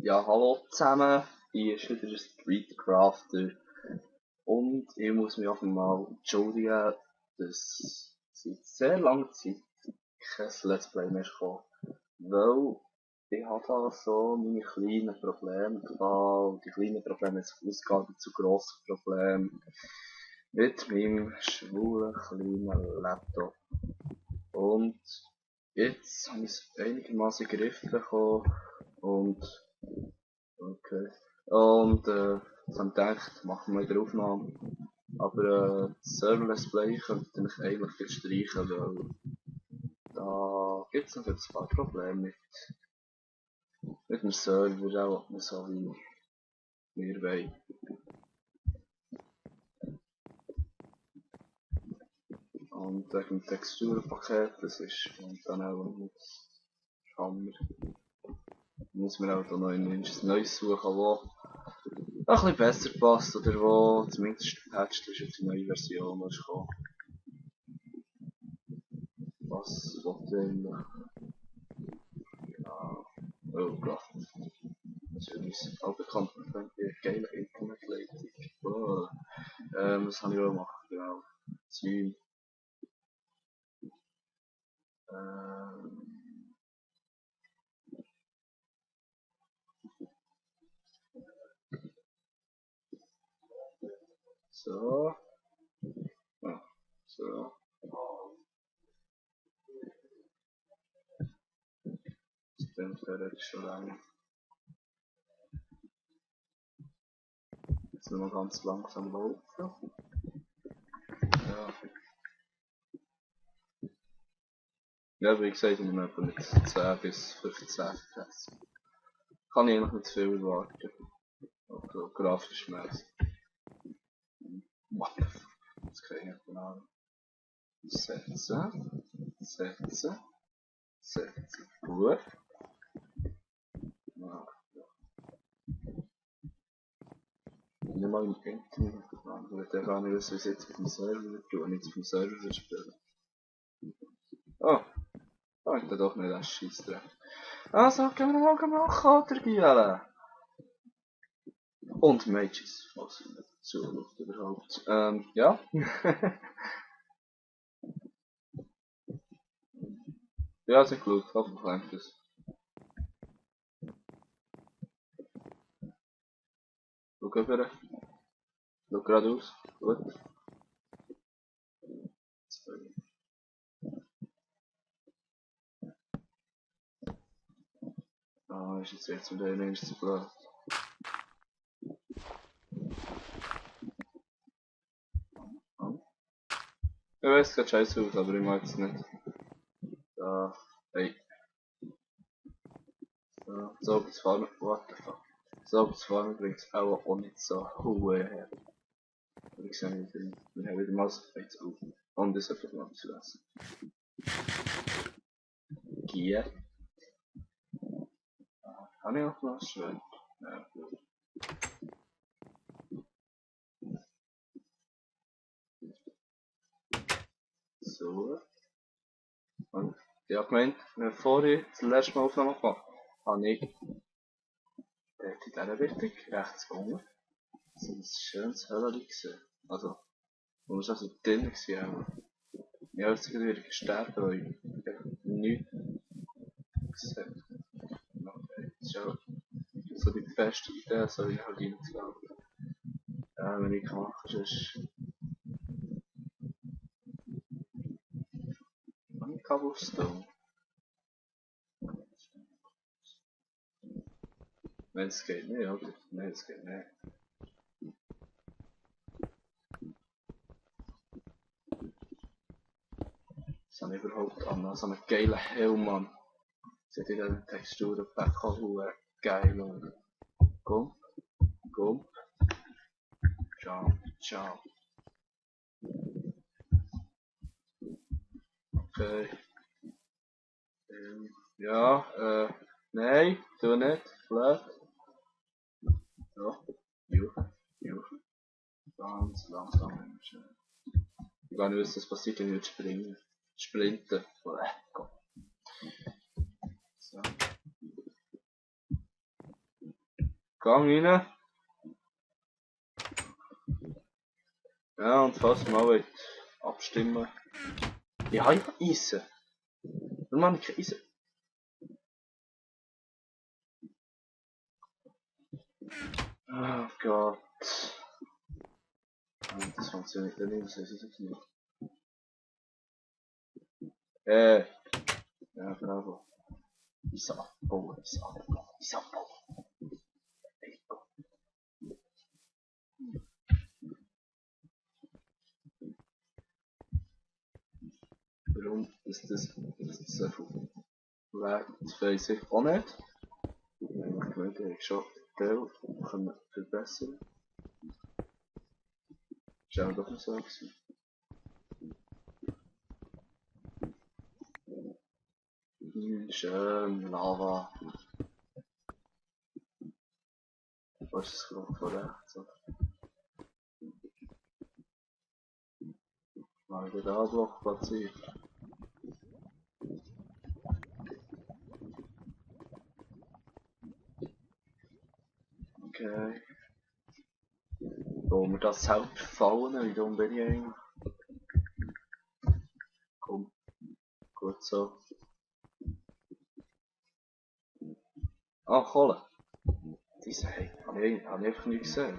Ja, hallo zusammen, hier ist wieder der Streetcrafter und ich muss mich auch mal entschuldigen, dass seit sehr langer Zeit kein Let's Play mehr kam, weil ich hatte da so meine kleinen Probleme gehabt und die kleinen Probleme haben sich ausgeartet zu grossen Problemen mit meinem schwulen kleinen Laptop. Und jetzt habe ich es einigermaßen in den Griff bekommen und okay. Und jetzt habe ich gedacht, machen wir wieder Aufnahme. Aber das Serverless Play könnte ich eigentlich viel streichen, weil da gibt es noch ein paar Probleme mit dem Server, auch nicht so wie wir wollen. Und wegen dem Texturenpaket, das ist und dann auch nicht Hammer. Muss man auch da noch ein neues suchen, wo ein bisschen besser passt oder wo zumindest gepatcht ist auf die neue Version, die ist gekommen. Was wollte ich genau? Oh Gott. Das ist übrigens auch bekannt mit der geilen Internetleitung. Oh. Was habe ich auch gemacht? Genau. Zeug. Ähm, so. Ja, so. Das wäre jetzt schon lange. Jetzt nur noch ganz langsam laufen. Ja. Ja, wie gesagt, ich nehme etwa mit 10 bis 15 FPS. Kann ich eigentlich nicht viel erwarten. Also grafisch mäßig. What the fuck? Das kann ich nicht genau. Setzen. Setzen. Setzen. Gut. Ja. Nicht mal im Internet gefahren. Ich will gar nicht wissen, wie es jetzt auf dem Server wird, wenn ich jetzt auf dem Server will spielen. Oh. Oh, ich da doch nicht das Scheiß dran. Also, gehen wir mal machen, oder Giele? Und Mages, falls ihr nicht zuläuft überhaupt. Ja. Ja, sind gut, hoffentlich das. Schau rüber. Schau geradeaus. Gut. Ah, ist jetzt mit der nächsten zu blöd. Oh. Ich weiß, es geht scheiße aus, aber ich mag es nicht. Da, hey. So, das Farmen, what the fuck. So, das Farmen bringt es auch nicht so hohe her. Aber ich sehe nicht, wir haben wieder mal so jetzt auf. Und das einfach mal zu lassen. Gier. Habe ich auch noch was schön? Ja, gut. So. Und ich habe gemeint, bevor ich das letzte Mal Aufnahme gemacht habe, ich in dieser Richtung rechts unten so ein schönes Höllchen gesehen. Also, wo wir so drinnen waren. Ich habe jetzt wieder gesterben, weil ich habe nichts gesehen. Okay, das ist ja so die beste Idee, so ich halt reinzulaufen. Wenn ich machen kann, ist Cobblestone. Nein, es geht nicht, oder? Nein, es geht nicht. Was habe ich überhaupt an? So einen geilen Helm, Mann. Sieht in dieser Textur geil aus. Komm, komm. Ciao, ciao. Okay. Ja, nein, tu nicht. Blöd. Ja, juch, juch. Ganz langsam. Ich gar nicht wissen, was passiert, wenn ich jetzt springen. Sprinten. Gott. So. Gang rein. Ja, und falls ihr mal wollt abstimmen. Ja, ich habe Eisen. Warum habe ich kein Eisen? Oh Gott. Das funktioniert nicht, das ist es nicht. Ja, bravo. Eisen abbauen, Eisen abbauen, Eisen abbauen. Warum ist das so viel Weg? Das weiss ich auch nicht. Ich gemeint, ich habe schon den Teil verbessern. Ist auch doch nicht so gewesen. Schön, Lava. Wo ist das Grund von rechts? Mal den A-Block platziert. Okay. Wollen wir das selbst fallen? Wie dumm bin ich eigentlich? Komm, gut so. Ah, Kohle. Diese, hey, habe ich einfach nicht gesehen.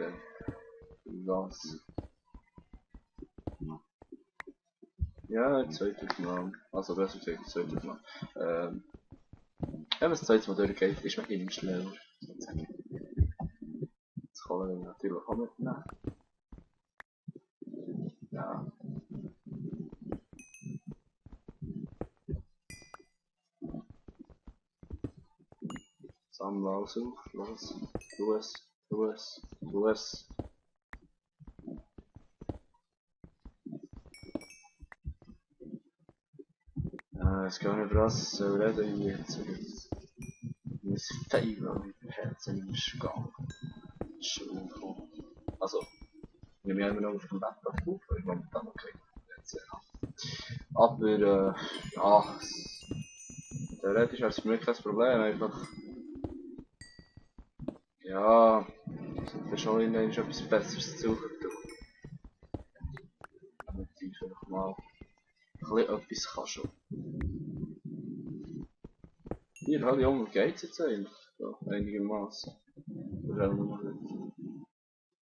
Was? Ja, zweites Mal. Also besser gesagt, zweites Mal. Wenn das zweite Mal durchgeht, ist man immer schneller. Das kann man natürlich auch mitnehmen. Ja. Sammle alles auf. Los. Tu es. Es geht nicht über das so reden jetzt. Mein Favorit Herzen ist gegangen. Schön. Also, ich nehme immer noch auf dem Bett auf, weil ich momentan noch keine Herzen habe. Aber, ja, theoretisch wäre es für mich kein Problem. Einfach, ja, sollte schon in etwas Besseres zu suchen tun. Damit ich vielleicht mal etwas kann schon. Hier, halt, Junge, geht's jetzt eigentlich? So, einigermaßen. Oder auch noch nicht.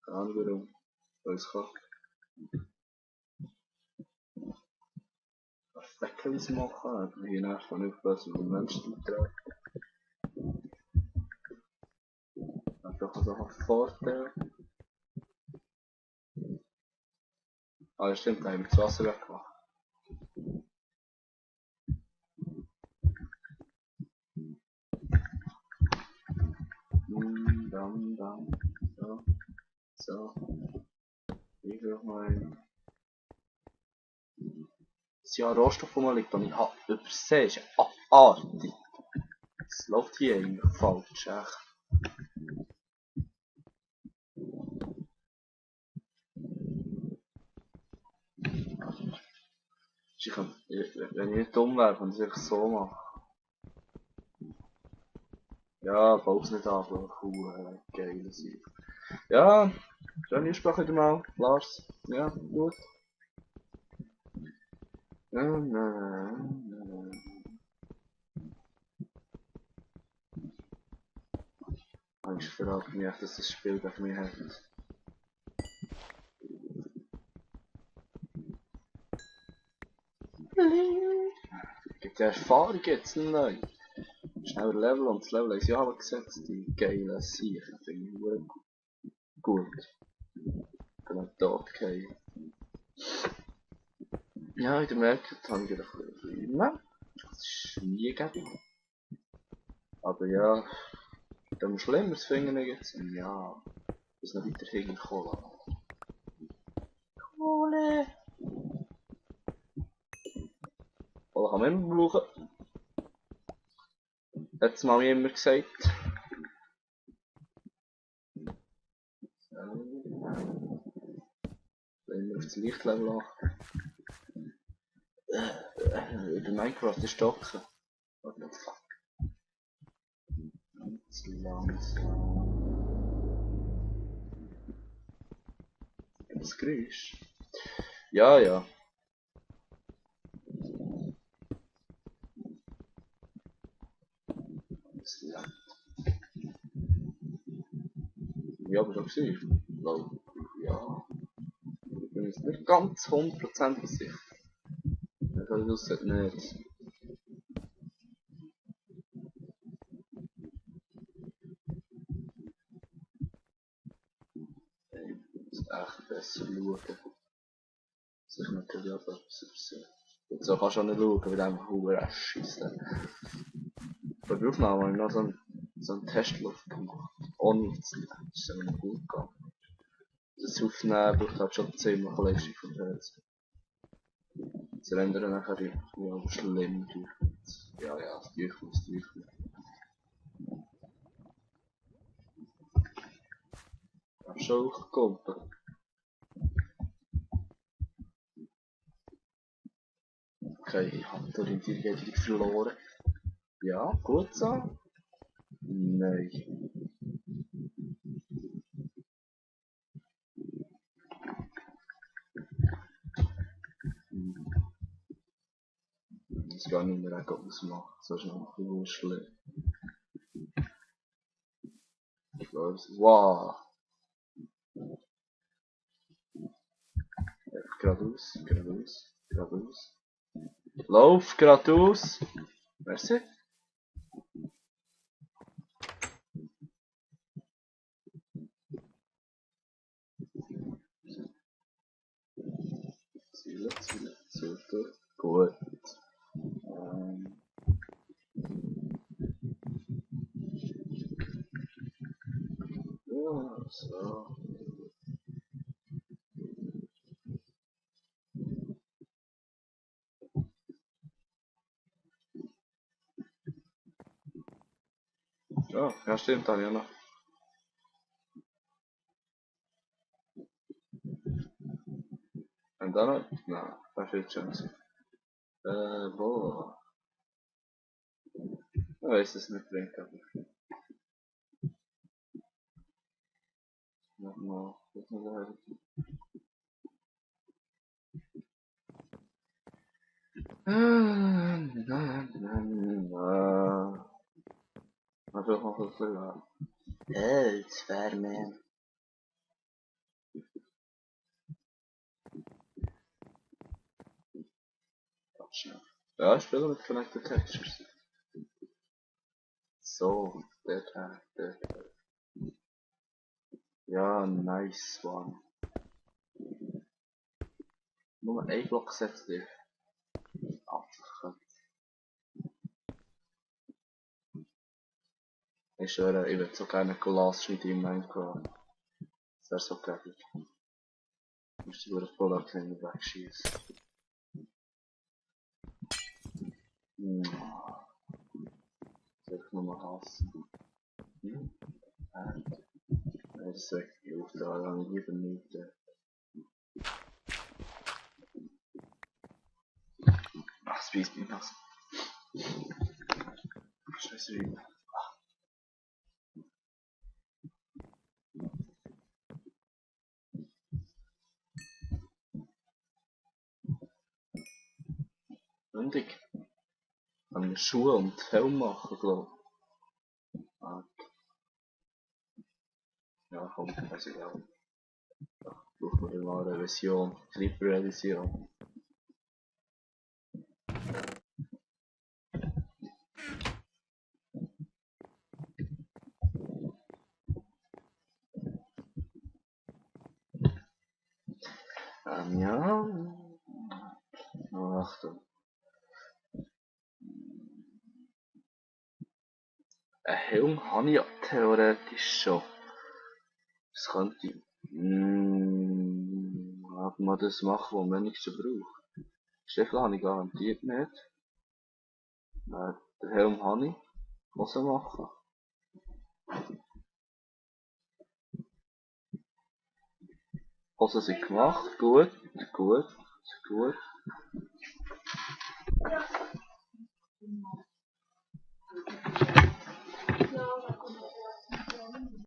Keine Ahnung warum. Weil es kann. Weckels machen, aber hier nach von aufpassen, wo Menschen tragen. Einfach so ein Vorteil. Ah, ja, stimmt, da haben wir das Wasser weggemacht. Dann. So. Ich will mal. Das Jahr Rohstoff rumliegt und ich habe übersehen, ist abartig. Es läuft hier eigentlich falsch, echt. Wenn ich nicht dumm wäre, könnte ich es so machen. Ja, baut's nicht an, aber cool, geil sein. Ja, schöne Sprache wieder mal, Lars. Ja, gut. Ich frage mich, dass das Spiel gegen mich hat. Gibt ja Erfahrung jetzt neu. Schneller Level und das Level ist ja aber gesetzt, die geile Sicher, finde ich gut. Dann tot gehen. Ja, in der Market habe ich gedacht, nein, das ist nie gegeben. Aber ja, dann Schlimmeres finden wir jetzt. Ja, das noch weiter hinkommen. Kohle! Kohle kann man immer brauchen. Letztes Mal immer gesagt. Wenn wir auf das Lichtlevel achten. Über Minecraft ist stocken. What the fuck? Ganz langsam. Das Geräusch. Ja, ja. Ja, aber schon gesehen. Ja. Ich bin jetzt nicht ganz 100% sicher. Ich wusste nicht. Ich muss echt besser schauen. Sich natürlich auch etwas übersehen. Und so kannst du auch nicht schauen, weil du einfach verdammt schießt. Bei der Aufnahme habe ich noch so einen Testlauf gemacht. Ohne zu lernen. Das ist aber nicht gut gegangen. Das Aufnehmen braucht halt schon ziemlich Leistung vom Herzen. Das Rendern nachher ja schlimm durch. Ja, ja, das Teufeln. Hab schon hochgekommen. Okay, Handorientierung hat wieder verloren. Ja, gut so. Nein. Das gar nicht mehr ausmachen. So ist noch ein bisschen schlimm. Wow. Geradeaus. Lauf geradeaus. Merci. Zielen. Super. Gut. Ja, so. Ja, stimmt, habe ich auch noch. Und dann noch? Nein, das wird schon sein. Wo? Ich weiß es nicht, bringt aber. Nochmal. Einfach noch ein bisschen. Holzwärme. Schnell. Ja, ich spiele mit Connected Textures. So, dort. Ja, nice one. Nur ein Block setzt dich. Abfachen. Ich schwöre, ich würde so gerne Glas schneiden in Minecraft. Das wäre so geil. Ich müsste über den Bullock nicht wegschießen. Soll ich nochmal hassen? Das ist wirklich auf der lange lieber nicht. Ach, das beißt mich nass. Scheiße, wie. Mündig. Kann ich Schuhe und Helm machen, glaube ich. Ah, ja, komm, weiß ich auch. Brauchen wir mal eine Version. Creeper-Edition. Ja. Achtung. Ein Helm habe ich ja theoretisch schon. Das könnte ich. Ob man das machen, was man am wenigsten braucht. Stiefel habe ich garantiert nicht. Den Helm habe ich. Hosen machen. Hosen sind gemacht. Gut.